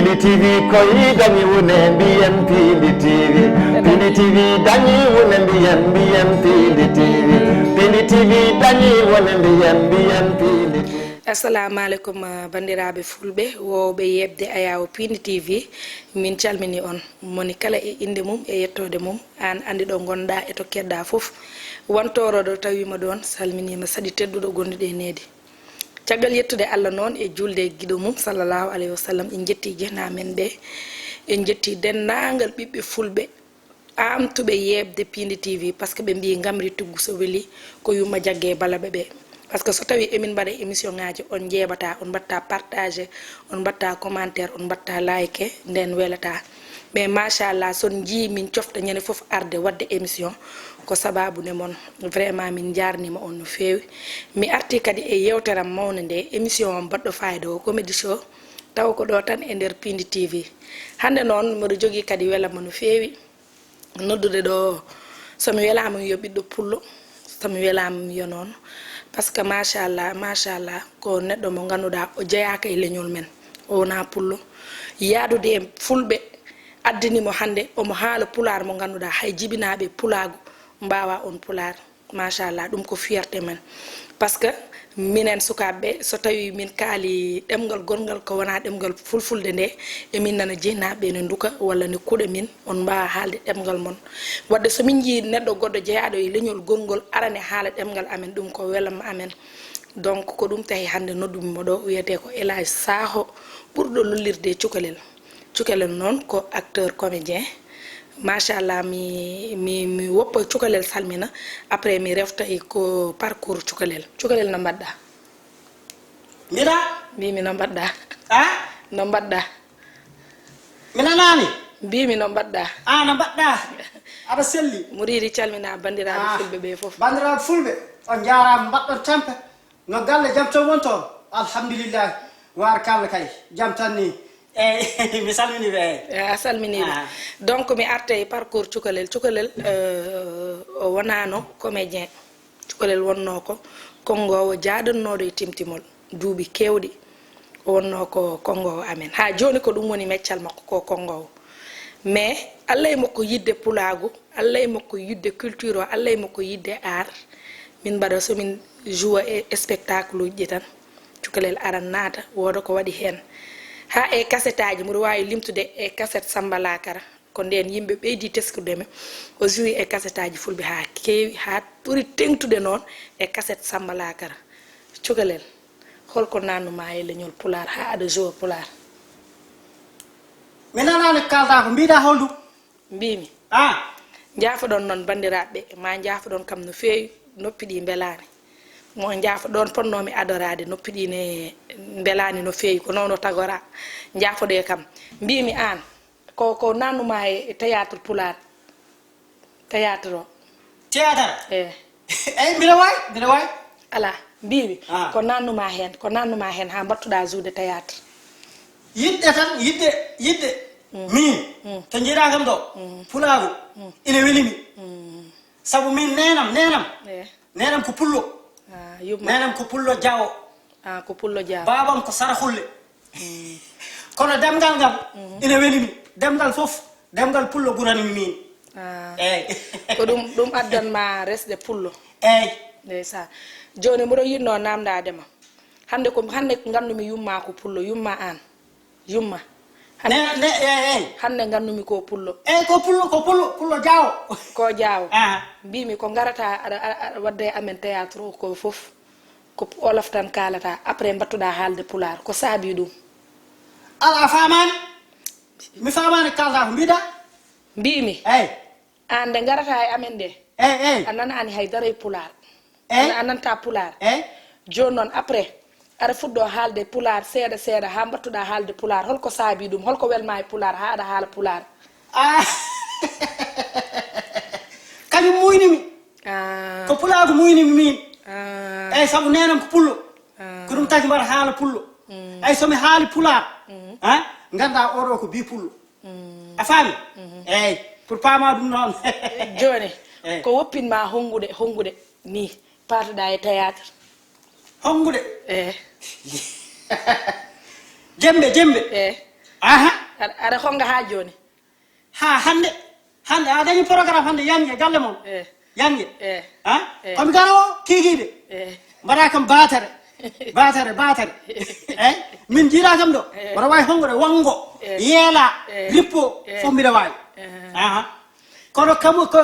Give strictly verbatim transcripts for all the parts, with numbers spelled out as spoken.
Pindi T V koy dañi wune mbiyen Pindi T V. Pindi T V dañi wune mbiyen mbiyen Pindi T V. Pindi T V dañi wune mbiyen mbiyen Pindi T V. Assalamu alaikum, uh, bandiraɓe fulɓe wowɓe yeɓde Ayawo Pindi T V. Min calmini on, moni kala e inde mum e yettoode mum. An andi ɗo gonɗa e to keɗɗa fof. Wantoro ɗo tawima ɗon, salminima saɗi tedduɗo gonduɗo e needi. Caggal yettude Allah noon e julde e giɗo mum, sallallahu alayhi wa sallam, en jetti jehnaa men ɓe, en jetti denndaangal ɓiɓɓe fulɓe, aamtuɓe yeeɓde Piindi T V, par ce que ɓe mbii ngamri tuggu so weli ko yumma jagge e balaɓe ɓe. Par ce que so tawii emin mbaɗa émission ŋaaji, on njeeɓataa, on mbaɗtaa partagé, on mbaɗtaa commentaire, on mbaɗtaa like, nden welataa. Mais machallah, so on njii min cofta ñande fof arde waɗde émission, ko sababu nde mon. Vraiment, min njaarniima on no feewi. Mi artii kadi e yeewtere am mawnde nde, émission am baɗɗo fayida o, Comedy Show, tawa ko ɗo tan e nder Piindi T V. Hannde noon, mboɗo jogii kadi welamma no feewi. Noddude ɗo, so mi welaama mi wiya ɓiɗɗo pullo, so mi welaama mi wiya noon. Par ce que machallah, machallah, ko neɗɗo mo ngannduɗaa o jeyaaka e leñol men. O wonaa pullo. Yahdude e fulɓe addani mo hannde omo haala pulaar mo ngannduɗaa hay jibinaaɓe pulaagu mbaawaa on pulaar. Machallah, ɗum ko fierté men. Par ce que minen sukaaɓe, so tawii min kaali ɗemngal gonngal ko wonaa ɗemngal fulfulde nde, emin nana jehnaaɓe ne nduka walla ne kuɗa min, on mbaawaa haalde ɗemngal mon. Waɗde so min njii neɗɗo goɗɗo jeyaaɗo e leñol gonngol arane haala ɗemngal amen, ɗum ko welamma amen. Donc, ko ɗum tahi hannde noddumi mo ɗo, wiyetee ko El Hadj Sakho, ɓurɗo lollirde e cukalel. Cukalel noon ko acteur comédien. Machallah, mi, mi, mi woppa cukalel salmina, après mi refta e ko parcours cukalel. Cukalel no mbaɗɗa? Mbiɗa? Mbimi no mbaɗɗa? A? No mbaɗɗa? Mi nanaani? Mbimi no mbaɗɗa? A, no mbaɗɗa? Aɗa selli? Muriidi calmina banndiraaɓe Ah, fulɓe ɓe fof. Banndiraaɓe fulɓe, on njaaraama, mbaɗɗon tampe. No galle, jam tan won toon? Alhamdulillahi. Waar kalla kay, jam tan ni. Eyi, mi salmini ɓe, eyi. Eh, a salmini ɓe. Ah. Donc, mi arta e parcours cukalel. Cukalel, euh, o wonaano comédien. Cukalel wonnoo ko konngoowo jaaɗannooɗo e timtimol. Duuɓi keewɗi, o wonnoo ko konngoowo amen. Haa jooni ko ɗum woni meccal makko, ko konngoowo. Mais, Allah e makko yiɗde pulaagu, Allah e makko yiɗde culture o, Allah e makko yiɗde art. Min mbaɗa, so min joua e spectacle uji ɗi tan, cukalel aran naata, wooda ko waɗi heen. Haa e kasetaaji, mboɗo waawi limtude e kaset Samba Lakara. Ko ndeen yimɓe ɓeydi teskude mi. O joui e kasetaaji fulɓe haa keewi, haa ɓuri teŋtude noon e kaset Samba Lakara. Cukalel, holko naatnumaa e leñol pulaar haa aɗa joua pulaar? Mi nanaani ko kaalɗaa ko, mbiɗa holɗum? Mbimi. Ah. Njaafoɗon noon banndiraaɓe, ma njaafoɗon kam no feewi, noppi ɗi mbelaani. Mo njaafoɗon, potnoomi adoraade, noppi ɗi ne mbelaani no feewi, ko noon o tagora. Njaafoɗee kam. Mbimi aan, ko, ko naatnumaa e théâtre pulaar. Théâtre o. Théâtre? Eh. Eyi, mbiɗa waawi, mbiɗa waawi. Alaa, mbimi, Ah. ko naatnumaa heen, ko naatnumaa heen haa mbattuɗaa joude théâtre. Yiɗde tan, yiɗde, yiɗde. Mm. Min, Mm. to njiɗaa kam ɗo, Mm. pulaagu, Mm. ina weli mi. Mm. Sabu min neenam, neenam. Eh. Neenam ko pullo. Ah, yumma. Neenam ko pullo Jaawo. Ah, ko pullo Jaawo. Baabam ko Saraxulle. Mm. Kono demngal ngal Mhm. ina weli mi. Demngal fof, demngal pullo ɓurani mi min. Ah. Eyi. Ko ɗum, ɗum addan ma resde pullo. Eyi. Ndeysaan. Jooni mboɗo yiɗnoo naamndaade ma. Hannde ko, hannde nganndu-mi yumma ko pullo, yumma aan. Yumma. Hannde, Ne, ne, eyi, eyi. hannde nganndu-mi ko pullo. Eyi, ko pullo, ko pullo, pullo Jaawo. Ko Jaawo. Ah. Mbimi ko ngarata aɗa, aɗa, aɗa wadda e amen théâtre o ko fof. Ko olof tan kaalata. Après mbattuɗa haalde pulaar. Ko saabi ɗum? Ala, a faamaani? Mi faamaani kaalɗa ko mbiɗa? Mbimi. Eyi. Aan nde ngarata e amen nde, Eyi, eyi. a nanaani hay dara e pulaar. Eyi. A, a nanta pulaar. Eyi. Jooni noon, après, aɗa fuɗɗo haalde pulaar seeɗa seeɗa haa mbattuɗa haalde pulaar. Holko saabi ɗum? Holko welma e pulaar haa aɗa haala pulaar? Ah. Kañum muuyni mi. Ah. Ko pulaagu muuyni mi min. Ah. Eyi, sabu neenam ko pullo. Ah. Ko ɗum tagi mbaɗa haala pullo. Mm. Eyi, so mi haali pulaar, Mm. ha, ngannda oɗo ko bi pullo. Mm. A faami? Mhm. Eyi, pour paama ɗum noon. Jooni, Eyi. ko woppin ma honngude, honngude ni, paatoɗa e théâtre? Honngude? Eh. Jembe, jembe. Eh. Aha. Aɗa aɗa honga haa jooni. Ha hande. Hande a dañi programme hande yange galle mon. Eh, Yange. eh, Ha? Eh. Komi garo kikiɓe. eh. Mbaɗa kam batere. Batere, batere. Eyi, min jiiɗa kam ɗo. Eh. Mbaɗa wawi hongude wango, Eh. yeela, Eh. rippo, Eh. fof mbiɗa wawi. Eh. Aha. Kono kamu ko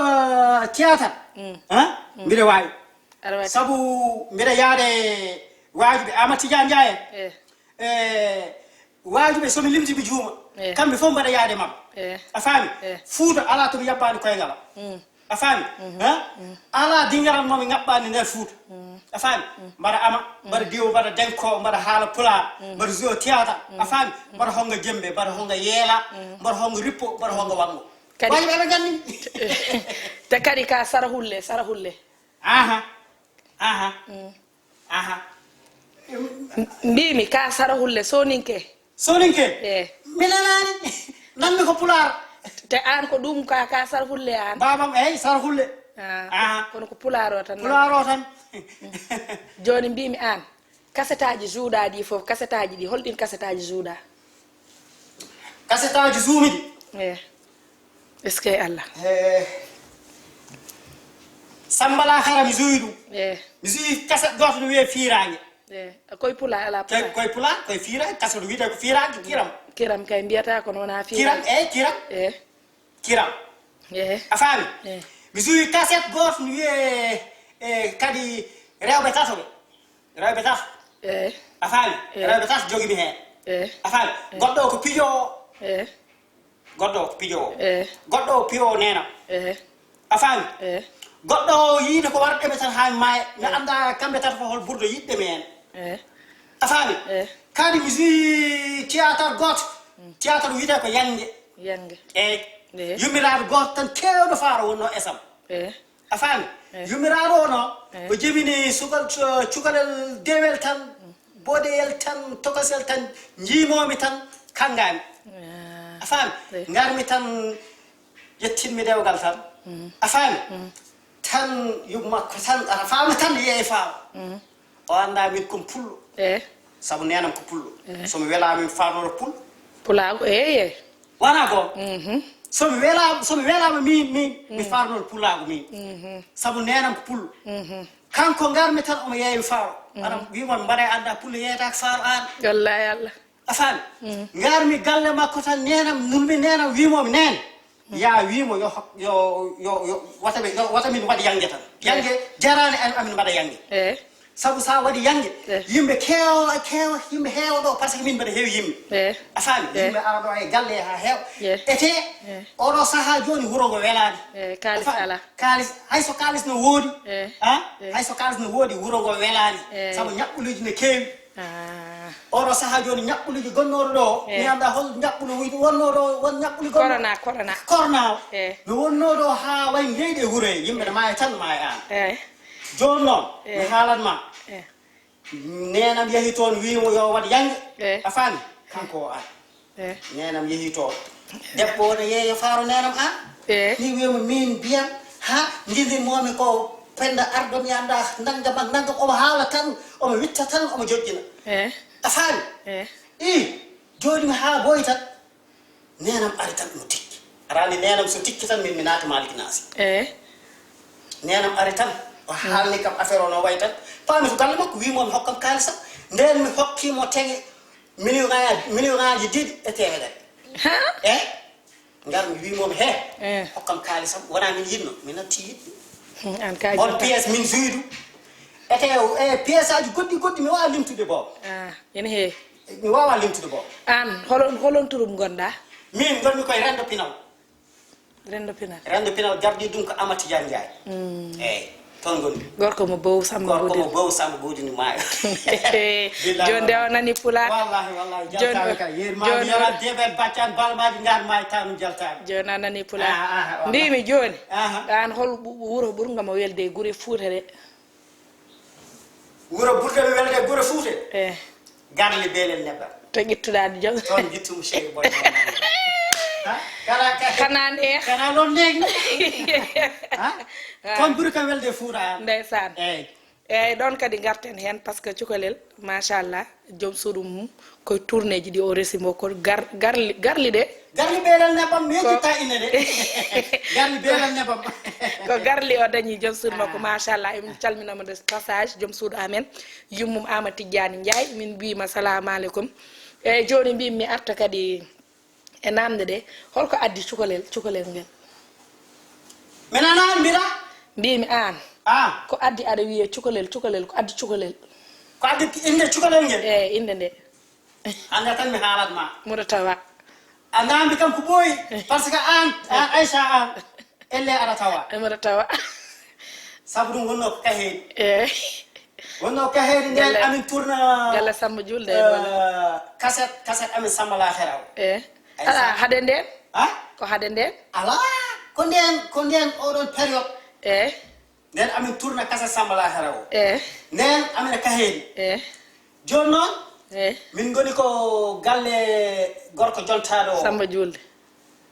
théâtre. Mm. Ha? Mbiɗa wawi. Aɗa wawi. Sabu mbiɗa yaade waajuɓe Amadou Tidiane Ndiaye. Eh, E waajuɓe somi limti mi juuma. Eh. Kamɓe fof mbaɗa yaade maɓɓe. eh. A faami? Eh. Fuuta ala to mi yabbaani koyngal am. Mm. A faami? Ha? Ala dingaral mo mi ŋaɓɓaani nder Fuuta. A faami? Mbaɗa ama, mbaɗa diwo, mbaɗa denko, mbaɗa haala pulaar, mbaɗa jouer théâtre. A faami? Mbaɗa honga jembe, mbaɗa honga yeela, mbaɗa honga rippo, mbaɗa honga wango. Kadi- Waajuɓe aɓe ganni. Te kadi ka sarahulle, sarahulle. Aha. Aha. Aha. Mbimi ka sarahulle soninke. Soninke. Eh. Mi nanani. Nanmi ko pulaar. Te an ko ɗum ka ka sarahulle an. Babam eyi sarahulle. Ah, Aha. Kono ko pulaar o tan. Pulaar o tan. Joni mbimi an. Kasetaji juuɗaɗi fof, kasetaji ɗi, holɗin kasetaji juuɗa? Kasetaji juumi ɗi. Eh. Est-ce que Allah? Eh, Sambala hara mi juuwi ɗum. Eh. Mi juuwi kaset gooto no wiyee Fiiraange. Eh. Koye pulaar ala Koye pulaar. Koye pulaar, koye Fiiraange, kaset wiyetee ko Fiiraange, Kiram. Kiram kay mbiyata kono wona Kiram, Fiiraange. Eyi, Kiram. Eh. Kiram. Eh. A faami? Eh. Mi juuwi kaset gooto no wiyee e kadi rewɓe tato ɓe. Rewɓe tato. Eh. A faami? Eh. Rewɓe tato jogi mi heen. Eh. A faami? Goɗɗo o ko pijo o. Eh. Goɗɗo o ko pijo o. Eh. Goɗɗo o pijo o neena. Eh. A faami? Eh. Goɗɗo o yiide ko warɗe ɓe tan haa mi maaya. Mi annda kamɓe tato fof hol burdo yiɗde mi heen. Eh. A faami? Eh. Kadi mi juuwi théâtre gooto. Théâtre wiyetee ko Yannge. Yannge. Eyi. Eh. Yummiraaɗo gooto tan keewɗo faaro wonnoo esam. Eh. A faami? Eh. Yummiraaɗo o no, Eh. o jibini sugal cu- cukalel dewel tan, boɗeyel tan, tokosel tan, njiimoomi tan, kanngami. Ah. A faami? Eh. Ngarmi tan, yettinmi dewgal tan. A faami? Tan yuɓ makko tan, a faami tan yeeyi faama. O annda min kon pullo. Eh. Sabu neenam ko pullo. Eh. So mi welaama mi faarnoro pul. Pulaagu, eeye. Wona ko? Mhm. So mi welaama, so mi welaama min, min, mi faarnoro pulaagu min. Sabu neenam ko pullo. Mhm. Kanko ngarmi tan omo yeeya mi faaro. Ana wimo mi mbaɗa e adda pullo yeeyata ko faaro aan. Wallahi Allah. A faami? Ngarmi galle makko tan neenam, nulmi neenam, wimo mi neen. Ya wimo yo hok- yo yo yo wata ɓe yo wata min waɗ Yannge tan. Yannge jaraani am amin mbaɗa Yannge. Eh. Sabu sa waɗi Yannge, Eh. yimɓe keewa keewa, yimɓe heewa ɗo par ce que min mbaɗa heewi yimɓe. Eh. A faami? Eh. Yimɓe ara ɗo e galle ha heewa. Eh. Ete Eh. Oɗo sahaa jooni wuro ngo welaani. Eh, kaalis A faami? Alaa. Kaalis, hay so kaalis no woodi. Eh. Ha? Eh. Hay so kaalis no woodi, wuro ngo welaani. Eh. Sabu ñaɓɓuluuji ne keewi. Ah. Oɗo sahaa jooni ñaɓɓuluuji gonnooɗo ɗo, Eh. mi annda hol ñaɓɓulu wiyde wonnoo ɗo, won ñaɓɓuli gonnoo. Corona, corona. Corona o. Eh. No wonnoo ɗo haa wayi leyɗe wuro he, yimɓe ne maaya tan maaya aan. Eh. Jooni noon, mi Eh. haalan ma. Eh. Neenam yehi toon wiimo yo waɗ Yannge. Eh. A faami? Kanko o ari. Eh. Neenam yehi toon. Debbo o no yeeya faaro neenam aan. Eh. Ni wiimo min mbiyam ha njindinmomi ko Penda Ardo mi annda nanngam ak nanngam, omo haala tan, omo witta tan, omo joƴƴina. Eh. A faami? Eh. I jooɗimi haa booyi tan. Neenam ari tan omo tikki. Arani neenam so tikki tan min mi naata Malick Nassir. Eh. Neenam ari tan o haalni kam affaire o no wayi tan. Paami to galle makko wiimo mi hokkam kaalisam. Ndeen mi hokkimo tege million ŋaaji, million ŋaaji ɗiɗi e teemedere. Ha? E ngar mi wiimo mi he. Eh. Hokkam kaalisam. Wona min yiɗno, mi natti yiɗde. Hmm, an ka On jota. Pièce min juuwi ɗum. Ete e pièce aji goɗɗi goɗɗi mi waawa limtude booba. Ah, ene he. Mi waawa limtude booba. An holon holon turum gonda? Min ngonmi koye rendo pinal. Rendo pinal. Rendo pinal gardi ɗum ko Amati Jan Njaay. Eyi, toon ngonmi. Gorko mo bow Samba Gorko mo Bodin. Bow Samba Bodin maayo. Joni de o nani pula. Wallahi wallahi Joni jaltaɓe o- kay. Yeer ma joni mi yara o- debel baccan balmaji ngar ma e tanum jaltaɓe. Joni a nani pula. Ah, ah, ah, Mbimi joni. Aha. An hol ɓu- wuro ɓurga mo welde e gure Fuuta de? Wuro ɓurɗo mi welde e gure Fuuta. Eh. Garle Belel Nebbam. To ƴettuɗa jam. Toon gittumo Cheikh Boy. Ha? Kala kala. Xanaa neex. Kana loon neegi. Ha? Kon ɓuri kam welde e Fuuta. Ndeysaan. Eyi. Eyyi, ɗon kadi garten heen, par ce que cukalel, machallah, joom suudu mum, koye tourneeji ɗi o resi mo, ko gar-, garli, garli de. Garli ɓeeral nebam, mi yejjitta inde de. Garli ɓeeral nebam. Ko garli o dañi joom suudu makko, machallah. Emin calmina mo de passage, joom suudu amen, yummum Ama Tijjani Ndiaye, min mbiyima salamu aleykum. Eyyi, jooni mbimi mi arta kadi e namde ɗe, holko addi cukalel, cukalel ngel? Mi nana, mbiɗa? Mbimi aan. Ah. Ko addi aɗa wiye cukalel, cukalel, ko addi cukalel? Ko addi inde cukalel ngel? Eyyi, inde nde. Anda tan mi haalat ma. Mboɗo tawa. A namdi kam ko ɓooyi, par ce que aan, aan Aïcha aan, elle aɗa tawa. Mboɗo tawa. Sabu ɗum wonno ko kaheeri. Eyyi. Wonno kaheeri nden. Galle, amin tourna, galle Samba Julde, eh, walla? Cassette, cassette amin Samba Lahera o. Eyyi. Aïssa. Ala, hade nden? Ha? Ko hade nden? Ala, ko nden, ko nden oɗon période. Eyyi. Nden amin tourna cassette Samba Lahera o. Eyyi. Nden amin e kaheeri. Eyyi. Jooni noon, eyyi, min ngoni ko galle gorko jontaaɗo o. Samba Julde.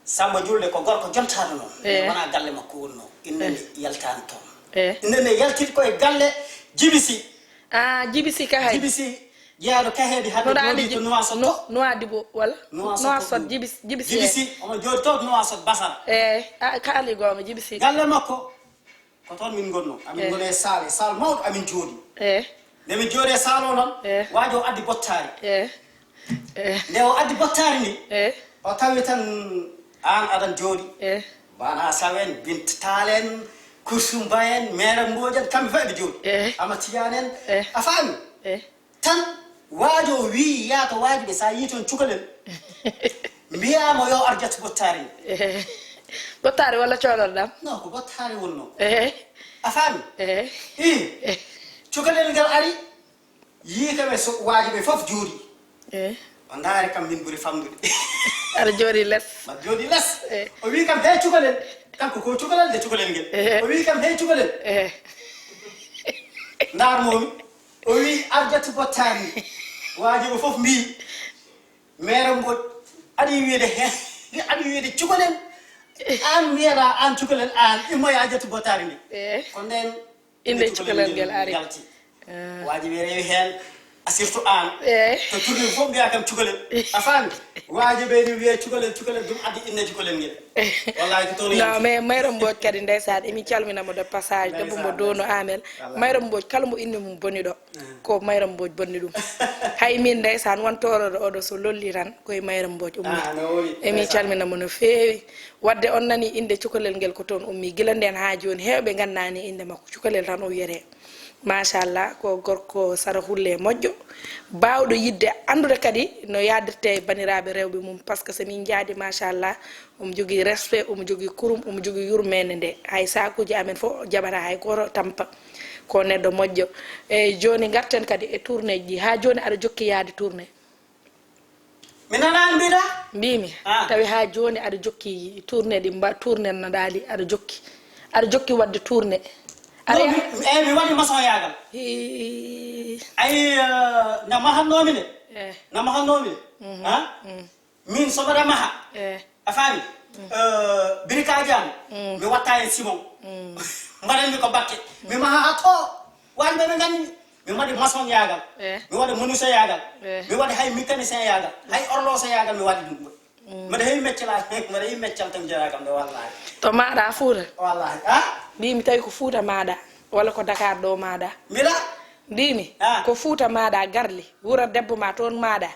Samba Julde ko gorko jontaaɗo noon. Eyyi. Wona galle makko wonno. Inde nde, eyyi, yaltaani toon. Eyyi. Inde nde yaltiri ko e galle Jibi Sy. Ah, Jibi Sy Kahay. Jibi Sy, jeyaaɗo Kaheedi, hannde jooɗii to Nouakchott to. Nouadhibou, walla? Nouakchott, Nouakchott, Jibi, Jibi Sy, Jibi Sy, omo jooɗii to Nouakchott, Basara. Eyyi, a kaali goonga, Jibi Sy. Galle makko, ko toon min ngonno. Amin, eyyi, ngoni e saal, e saal mawɗo amin jooɗii. Eyyi. Nde min jooɗii e saal o noon, eyyi, waajo o addi bottaari. Eyyi. Eyyi. Nde o addi bottaari ndi, eyyi, o tawi tan aan aɗan jooɗii. Eyyi. Bana Saw en, Binta Taal en, Kursumba en, Meera Mbooj en, kamɓe fof eɓe jooɗii. Eyyi. Ama Tijaan en, eyyi, a faami? Eyyi. Tan waajo o wii, yaa to waajo ɓe, so a yii toon cukalel, mbiyaa mo yo ar ƴettu bottaari ndi. Eyyi. Bottaari walla coolorɗam? Non, ko bottaari wonnoo. Eyyi. A faami? Eyyi. Ii. Eyyi. Cukalel ngal ari, yii kam e so-, waajo ɓe fof jooɗii. Eyyi. O ndaari kam min ɓuri famɗude. Aɗa jooɗii les. Ma jooɗii les. Eyyi. O wii kam, "Hey cukalel." Kanko ko cukalel de, cukalel ngel. Eyyi. O wii kam, "Hey cukalel." Eyyi. Ndaar moomi. O wii, "Ar ƴettu bottaari." Waajo ɓe fof mbii, "Meere Mbooj, aɗa wiide heen, aɗa wiide cukalel. Aan mbiyeɗaa aan cukalel aan, immoya a ƴettu bottaari ndi." Eyyi. Ko ndeen inde cukalel ngel ari. Yalti. Ah. Waaji ɓe rewi heen, a surtout aan. Eyyi. To tourné fof mbiya kam cukalel. A faami? Waaji ɓe ni wiye cukalel, cukalel, ɗum addi inde cukalel ngel. Wallahi ko toon. Non, mais Mayra Mbooj kadi ndeysaan, emi calmina mo de passage, debbo mo Doono Amel. Wallahi. Mayra Mbooj kala mo inde mum boni ɗo. Ah. Ko Mayra Mbooj bonni ɗum. Hay min ndeysaan won tooroɗo oɗo so lolli tan koye Mayra Mbooj ummi. Ah, no woni. Emi calmina mo no feewi. Wadde on nani inde cukalel ngel ko toon ummi. Gila nden haa jooni heewɓe nganndaani inde makko. Cukalel tan o wiyetee. Machallah, ko gorko sarahulle moƴƴo, baawɗo yiɗde, anndude kadi no yaadirte e baniraaɓe rewɓe mum, par ce que so min njaadi, machallah, omo jogii respect, omo jogii kurum, omo jogii yurmeende nde. Hay sakuuji amen fof o jaɓataa hay gooto tampa. Ko neɗɗo moƴƴo. Eyyi, jooni ngarten kadi e tournéeji ɗi. Haa jooni aɗa jokki yahde tournée? Mi nanaani mbiɗa? Mbimi, ah, tawi haa jooni aɗa jokki tournée ɗi mba-, tournée no ɗaali, aɗa jokki. Aɗa jokki waɗde tournée. Aɗa non, ya- mi, eh, mi waɗi maçon-yaagal. Hii. Ayi, eh, na mahannoomi ne. Eh. Na mahannoomi ne. Mhm. Ah? Mm. Min so mbaɗa maha. Eh. A faami? Mm. Eh, birikaaji am, mm, mi watta e ciment. Mm. Mbaɗanmi ko batte. Mi maha haa too. Waɗi ɓe ɓe nganndi. Mi waɗi maçon-yaagal. Eh. Mi waɗi menuisier-yaagal. Eh. Mi waɗi hay mécanicien-yaagal. Hay horloger-yaagal mi waɗi ɗum. Mm. Mbaɗa heewi meccal a-, mbaɗa heewi meccal tan jeyaa kam ɗo, wallahi. To maaɗa Fuuta? Wallahi. Ah? Mbimi tawi ko Fuuta maaɗa, walla ko Dakar ɗo maaɗa? Mbiɗa? Mbimi, ah, ko Fuuta maaɗa, Garli, wuro debbo ma toon maaɗa?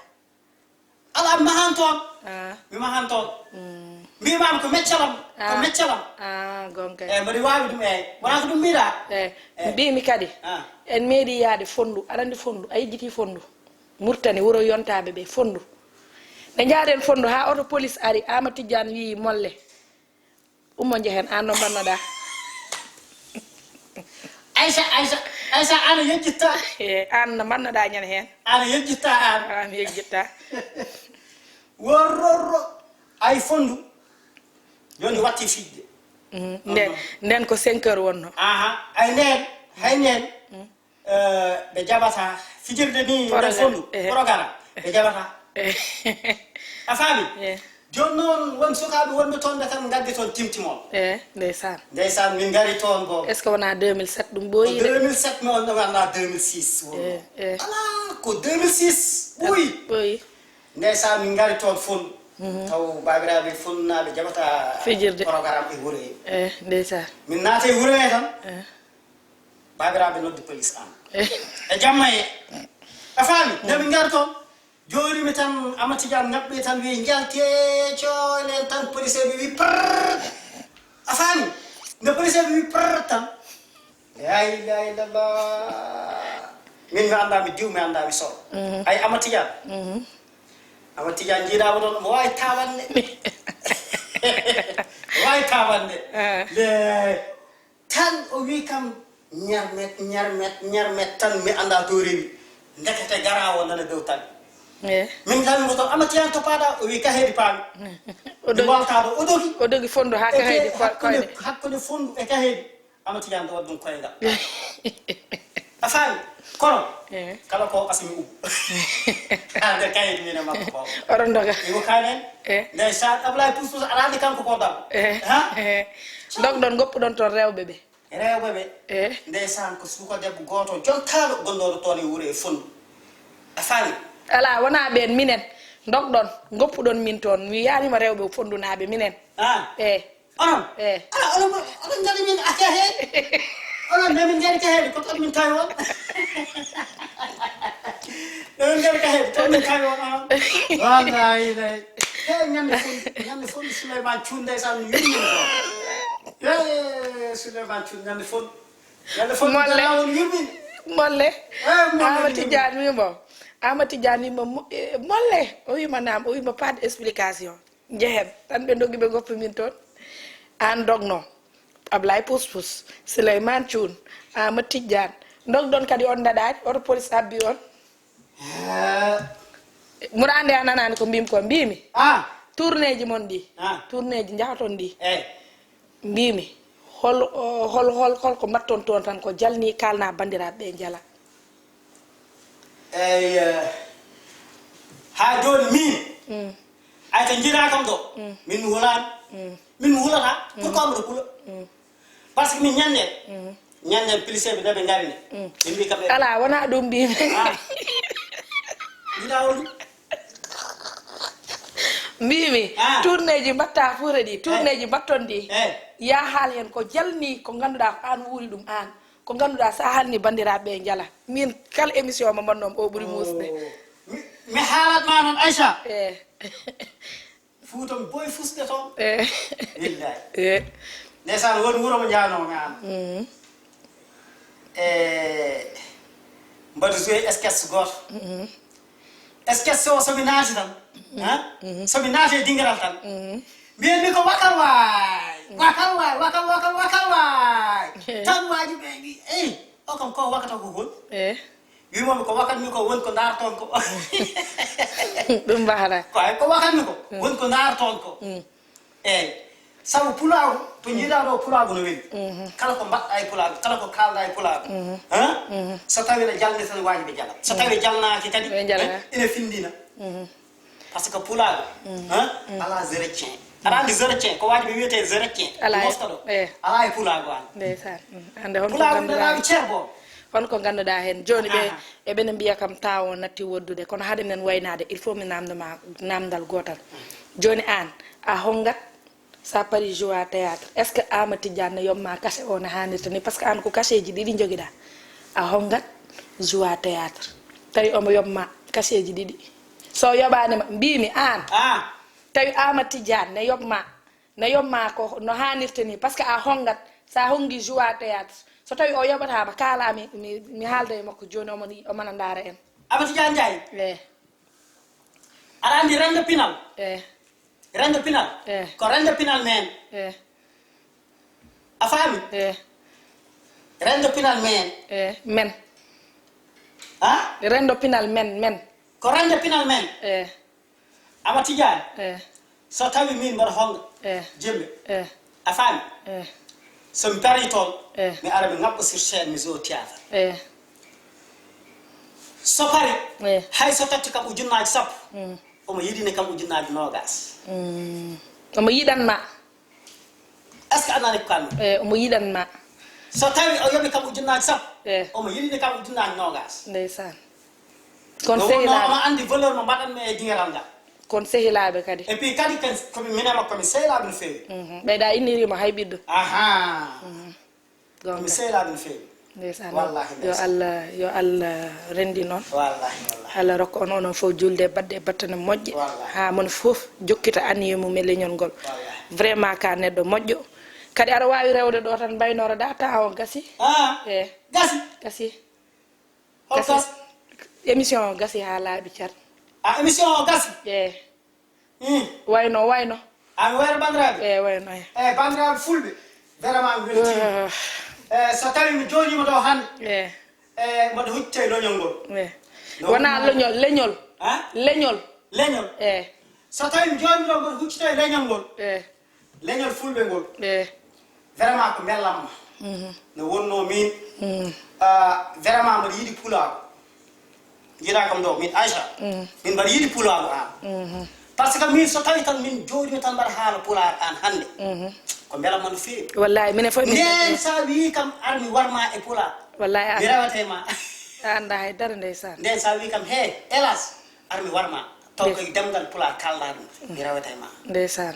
Alaa, mi mahan toon. Ah. Mi mahan toon. Mm. Mbiimaami ko meccal am, ko, ah, meccal am. Ah, gonga. Eyi, mboɗo waawi ɗum, eyi. Wonaa ko ɗum mbiɗa? Eyi. Eyi. Mbiimi kadi, ah, en meeɗi yahde Fonndu. Aɗa anndi Fonndu? A yejjitii Fonndu? Murtani, wuro yontaaɓe ɓe, Fonndu. Nde njaaden Fonndu, haa oto police ari, Ama Tijjaan wiyi, "Molle." Ummo njehen, aan no mbannoɗaa? Aïcha, Aïcha, Aïcha, aan a yejjitta. Eh, aan no mbannoɗaa ñande heen? Aan a yejjitta aan. Aan yejjitta. Worrorro, ay Fonndu. Jooni watti fijde. Mm, nden, nden ko cinq heures wonno. Aha, ay nden, hay nden. Mm. Eh, ɓe jaɓata fijirde ni nder Fonndu, eh, programme, ɓe jaɓata. Eh. A faami? Eh. Jooni noon, won sukaaɓe wonɓe toon ɓe tan ngaddi toon timtimol. E, ndeysaan. Ndeysaan, min ngari toon ko. Est-ce que wonaa deux mille sept ɗum ɓooyi de? Deux mille sept mi on ɗo ngannduɗaa deux mille six wonno. E, e. Alaa, ko deux mille six ɓooyi. Ɓooyi. Ndeysaan, min ngari toon Fon. Mhm. Taw baabiraaɓe Fonnaaɓe jaɓata fijirde. Programme e wuro he. E, ndeysaan. Min naati e wuro he tan. E. Baabiraaɓe noddi police an. E. E jamma he. A faami? Nde min ngari toon. Jooɗiimi tan, Amadu Tijaan ŋaɓɓi tan, wiyi, "Njaltee, coolen tan." Poliseeɓe wi, "Prrr." A faami? Nde poliseeɓe wi, "Prrr," tan, "La ilaha illallah." Min mi anndaa, mi diw, mi anndaa, mi soro. Mhm. Ay, Amadu Tijaan. Mhm. Amadu Tijaan njiidaa mo ɗoon, omo waawi taawanne. Omo waawi taawanne. Eh. Le Tan o wi kam, "Ñermet, ñermet, ñermet," tan mi anndaa to rewi. Ndekete garaawo nana dow tan. Eh. Min tan mo to, "Amadu Tijaan to paaɗa?" O wi, "Ka heedi paami." O dogi. Mi waalta ɗo, o dogi. O dogi Fonndu haa ka heedi ko-, hakkunde, koyɗe. Hakkunde Fonndu e ka heedi. Amadu Tijaan ɗo waɗi ɗum koyngal. A faami? Kono, eh, kala ko asmi ubu. Haa nde kayit min e makko ko. Oɗon ndoga. Imo kanen. Eh. Ndeysaan, Ablaye Pousse Pousse, aɗa anndi kanko ko dam. Eh. Ha? Eh. Ndogɗon, ngoppuɗon toon rewɓe ɓe. Rewɓe ɓe. Eh. Ndeysaan, ko suka debbo gooto jontaaɗo gonnooɗo toon e wuro e Fonndu. A faami? Alaa, wonaa ɓeen, minen. Ndogɗon, ngoppuɗon min toon. Mi wiyaanima rewɓe Fonndu naaɓe, minen. Ah. Eh. Onon? Eh. Ala, onon, onon ngari min aka he. Onon nde min ngari ka heedi, ko toon min tawi on. Nde min ngari ka heedi, toon min tawi on, onon. Wallahi, lay. He, ñande fof, ñande fof Souleymane Thioune ndeysaan yurmin ko. He, Souleymane Thioune, ñande fof. Ñande fof, Molle. Dara on yurmin. Molle. Eh, Molle Amadu Tijaan wi mo. Amadu Tijaan wi mo, mo, eh, Molle. O wi ma naam, o wi ma pas d'explication. Njehen, tan ɓe ndogi ɓe ngoppi min toon. Aan ndogno, Ablaye Pousse Pousse, Souleymane Thioune, Amadou Tidiane. Ndogɗon kadi on ndaɗaani, oto police abbi on. Eh. Mboɗo anndi a nanaani ko mbimi ko, mbimi. Ah. Tournéeji mon ɗi. Ah. Tournéeji njahaton ɗi. Eh. Mbimi, hol, o, hol, hol, hol ko mbatton toon tan ko jalni kalna banndiraaɓe ɓe njala. Eey, eh, haa jooni miin, mm, ay to njiɗaa kam ɗo, mm, min mi hulaani. Mm. Min mi hulataa. Mm. Pourquoi mbiɗa hula? Mm. Parce que min ñande, mm, ñande police ɓe nde ɓe ngari nde. Mm. Ɓe mbii kam ɓe alaa, wonaa ɗum mbimi. Ah. Mbiɗa hol ɗum? Mbimi, ah, tournéeji mbatta fuure ɗi, eh, tournéeji mbatton ɗi. Eh. Ya haal heen ko jalni, ko ngannduɗaa ko aan wuuri ɗum aan. Ko ngannduɗaa so a haalni banndiraaɓe ɓe njala. Min kala émission mo mbatnoo-mi o ɓuri muusde. Oh. Mi, mi haalat ma noon, Aïcha. Eh. Fuuta mi boy fusde toon. Eh. Billahi. Eh. Ndeysaan, won wuro mo njaanoo-mi aan. Mm. E mbaɗa joué sketch gooto. Mhm. Sketch o, so mi naati tan, mhm, ha? Mhm. So mi naati e dingiral tan, mhm, mbiyen mi ko wakal waay, mhm, wakal waay, wakal, wakal, wakal waay. Eh. Tan waaji ɓe mbi, "Eyi, o kam ko wakata ko hol?" Eh. Wimomi ko wakat mi ko, woni ko ndaar toon ko. Ɗum mbahata. Ko ay ko wakat mi ko, mm, woni ko ndaar toon ko. Mm. Eey. Sabu pulaagu, to njiiɗaa ɗo pulaagu no weli. Mhm. Kala ko mbaɗɗaa e pulaagu, kala ko kaalɗaa e pulaagu. Mhm. Hein? Mhm. So tawii ene jalni tan, waaji ɓe jala. So tawii jalnaaki kadi, ɓe jala, hein, ene findina. Mhm. Parce que pulaagu, mhm, hein, mhm, alaa zéro tien. Aɗa anndi zéro tien, ko waaji ɓe wiyetee zéro tien. Alaa e, mofta ɗo. Eh. Alaa e pulaagu an. Ndeysaan. Mm. Hannde hol ko pulaagu ngannduɗaa ɓe laawi cerboo. Hol ko ngannduɗaa heen? Jooni ɓe, aha, eɓene mbiya kam temps o natti woddude, kono hade men waynaade, il faut mi naamndo ma naamndal gootal. Jooni aan, a honngat, so a parii joue à théâtre, est-ce que Amadou Tidiane ne yoɓ ma cachet o no haanirta ni? Parce que aan ko cachet ji ɗiɗi njogiɗaa. A honngat, joue à théâtre. Tawi omo yoɓ ma cachet ji ɗiɗi. So yoɓaani ma, mbiimi aan. Ah. Tawi Amadou Tidiane ne yoɓ ma, ne yoɓ ma ko no haanirta ni, parce que a honngat, so a honngi joue à théâtre. So tawi o yoɓataa ma, kaalaa mi, mi, mi haalda e makko jooni, omo, omo na ndaara en. Amadou Tidiane Ndiaye? Eh. Aɗa anndi rendo pinal? Eh. Rendo pinal? Eh. Ko rendo pinal men. Eh. A faami? Eh. Rendo pinal men. Eh, men. Ha? Rendo pinal men, men. Ko rendo pinal men. Eh. Amadou Tidiane, eh, so tawi min mboɗo honga, eh, jembe, eh, a faami? Eh. So mi parii toon, eh, mi ara mi ŋaɓɓa sur scène, mi joue théâtre. Eh. So pari, eh, hay so totti kam ujunnaaji sappo, mm, Omo yiɗini kam ujunnaaji noogas. Mm. Omo yiɗan ma. Est-ce que a nani ko kalmi? Eh, omo yiɗan ma. So tawi o yoɓi kam ujunnaaji sappo, eh, omo yiɗini kam ujunnaaji noogas. Ndeysaan. Kono sehilaaɓe, omo anndi valeur mo mbaɗanmi e dingiral ngal. Kono sehilaaɓe kadi. Et puis kadi komi minen makko komi sehilaaɓe no feewi. Mhm. Ɓeyda innirima hay ɓiɗɗo. Aha. Mhm. Gonga. Komi sehilaaɓe no feewi. Ndeysaan. Wallahi, yo ndeysaan. Allah, yo Allah renndi noon. Wallahi, wallahi. Allah rokka on onon fof julde e baɗɗe e battane moƴƴe. Wallahi. Haa mon fof jokkita anniye mum e leñol ngol. Wallahi. Vraiment ka neɗɗo moƴƴo. Kadi aɗa waawi rewde ɗo tan mbaynoroɗa, temps o gasi. Ah, eh, gasi. Gasi. Hol gasi? Émission o gasi haa laaɓi car. Ah, émission o gasi? Eh. Hmm. Wayno, wayno. Ami wayno banndiraaɓe? Eh, wayno, eh. Eh, banndiraaɓe fulɓe, vraiment mi weltiima. Eh. Eh, so tawi mi jooɗiima ɗo hannde, eh, eh, mboɗo huccita e leñol ngol. Eh. Wonaa leñol, leñol. Ha? Leñol. Leñol. Eh. So tawi mi jooɗiima ɗo mboɗo huccita e leñol ngol. Eh. Leñol fulɓe ngol. Eh. Vraiment ko mbellamma. Mhm. No wonno min. Mhm. Ah, vraiment mboɗo yiɗi pulaagu. Njiɗa kam ɗo, min Aïcha. Mhm. Min mbaɗa yiɗi pulaagu an. Mhm. Par ce que min so tawi tan min jooɗima tan mbaɗa haala pulaar an hannde. Mhm. Ko mbellamma no feewi. Wallahi, minen fof min nden sa wi kam ar mi warma e pulaar. Wallahi, mi rewata e ma. A annda hay dara ndeysaan. Nden sa wi kam he, hélas, ar mi warma. Taw koye demngal pulaar kalɗa ɗum, mi rewata e ma. Ndeysaan.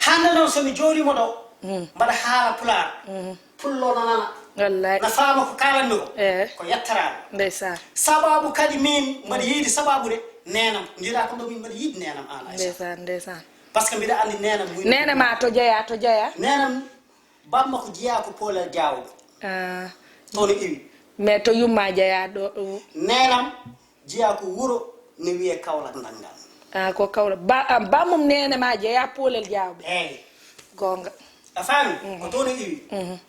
Hannde noon so mi jooɗiima ɗo, mm, mbaɗa haala pulaar, mm, pullo no nana. Wallay. Na faama ko kaalanmi ko. Eh. Ko yettaraade. Ndeysaan. Sababu kadi min mbaɗa yiide sababu de neenam. Njiɗa kam ɗo min mbaɗa yiide neenam an Aïcha. Ndeysaan, ndeysaan. Par ce que mbiɗa anndi neenam muy. Neene ma to jeya, to jeya? Neenam bamma ko jeya ko Poolel Jaawɓe. Ah. Toon o iwi. Mais to yumma jeya ɗo, ɗo. Neenam jeyaa ko wuro no wiyee Kaolack Ndangal. Ah, ko Kaolack. Ba, ah, ba mum neene ma jeyaa Poolel Jaawɓe. Eey. Goonga. A faami? Mhm. Ko toon o iwi. Mhm.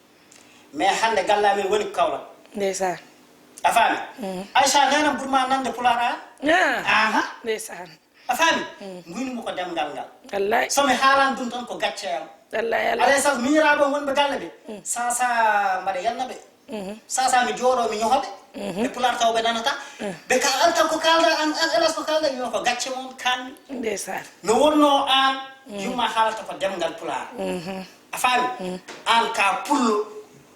Mais hannde galle amen woni ko Kaolack. Ndeysaan. A faami? Mhm. Aïcha, neenam ɓuri ma nande pulaar an. Ah. Aha. Ndeysaan. A faami? Mm. Nguyni mo ko demngal ngal. Wallay. So mi haalani ɗum tan ko gacce am. Wallay, wallay. Alay sas miñiraaɓe on wonɓe galle ɓe. Mm. Sasa mbaɗa yanna ɓe. Mhm. Sasa mi jooɗo mi ñohoɓe. Mhm. Ɓe pulaar taw ɓe nanata. Mm. Ɓe ka an tan ko kalda an, an hélas ko kalda, mi ko gacce mon kalmi. Ndeysaan. No wonno an, mm, yumma haalata ko demngal pulaar. Mhm. A faami? Mm. An ka pullo.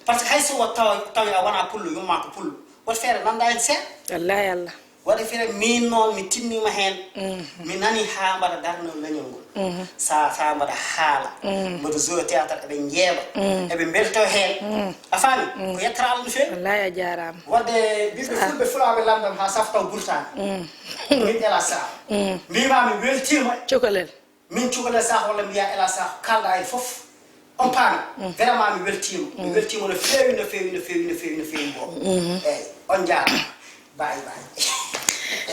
Par ce que hay so wo taw, tawi a wona pullo, yumma ko pullo. Woto feere nanda en seeɗa. Wallay Allah. Waɗi feere min noon mi tinniima heen. Mhm. Mi nani haa mbaɗa darnoo leñol ngol. Mhm. Sa, sa mbaɗa haala. Mhm. Mbaɗa jouer théâtre, eɓe njeeɓa. Mhm. Eɓe mbeltoo heen. Mhm. A faami? Mhm. Ko yettere Allah no feewi. Wallay a jaaraama. Waɗde ɓiɓɓe fulɓe fulaaɓe lanndam haa safta o burtaani. Mhm. Min Ela Sarr. Mhm. Mbiima mi weltiima. Cukalel. Min cukalel Sakho walla mbiya Ela Sakho kalɗa en fof. On paami? Mm. Vraiment mi weltiima. Mi, mm, weltiima no feewi, no feewi, no feewi, no feewi, no feewi bo. Mhm. Eeyi, on njaaraama. Bye bye.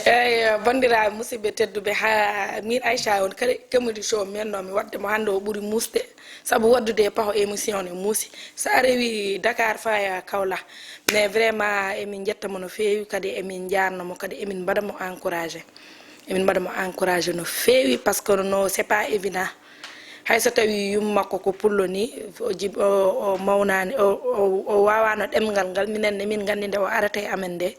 Eeyi, banndiraaɓe, musidɓe tedduɓe, haa min Aïcha on kadi, Comédie Show men no mi waɗde mo hannde o ɓuri muusde. Sabu waɗdude e paho émission ne muusi. So a rewi Dakar faya Kaolack. Mais vraiment emin njetta mo no feewi, kadi emin njaarno mo, kadi emin mbaɗa mo encouragé. Emin mbaɗa mo encouragé no feewi, par ce que no, c'est pas évident. Hay so tawi yumma makko ko pullo ni, o jib-, o, o mawnani, o, o, o wawano ɗemngal ngal, minen ne min nganndi nde o arata e amen nde.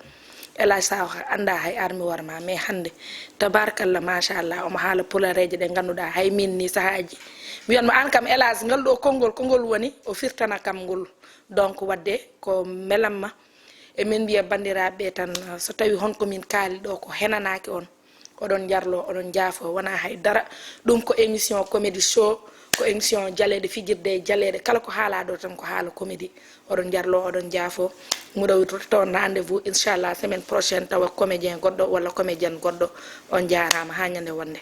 Elage Sakho annda hay ar mi warma, mais hannde, tabarkalla, machallah, omo haala pulareeje ɗe ngannduɗaa, hay min ni sahaaji, mi wiyatmo, "Aan kam, Elage, ngal ɗo konngol, ko ngol woni?" O firtana kam ngol. Donc, waɗde ko mbelamma. Emin mbiya banndiraaɓe ɓe tan, so tawi hon ko min kaali ɗo ko henanaaki on, oɗon njarlo, oɗon njaafo, wonaa hay dara. Ɗum ko émission Comédie Show, ko émission jaleeɗe, fijirde e jaleeɗe. Kala ko haalaa ɗo tan ko haala comédie. Oɗon njarlo, oɗon njaafo. Muɗo toon rendez-vous, inchallah, semaine prochaine, tawa comédien goɗɗo walla comédienne goɗɗo. On njaaraama, haa ñande wonde.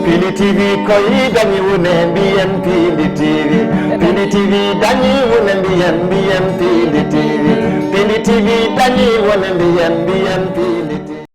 Pindi T V koy dañi wune mbiyen Pindi T V. Pindi T V dañi wune mbiyen, mbiyen Pindi T V. Pindi T V dañi wune mbiyen, mbiyen Pindi.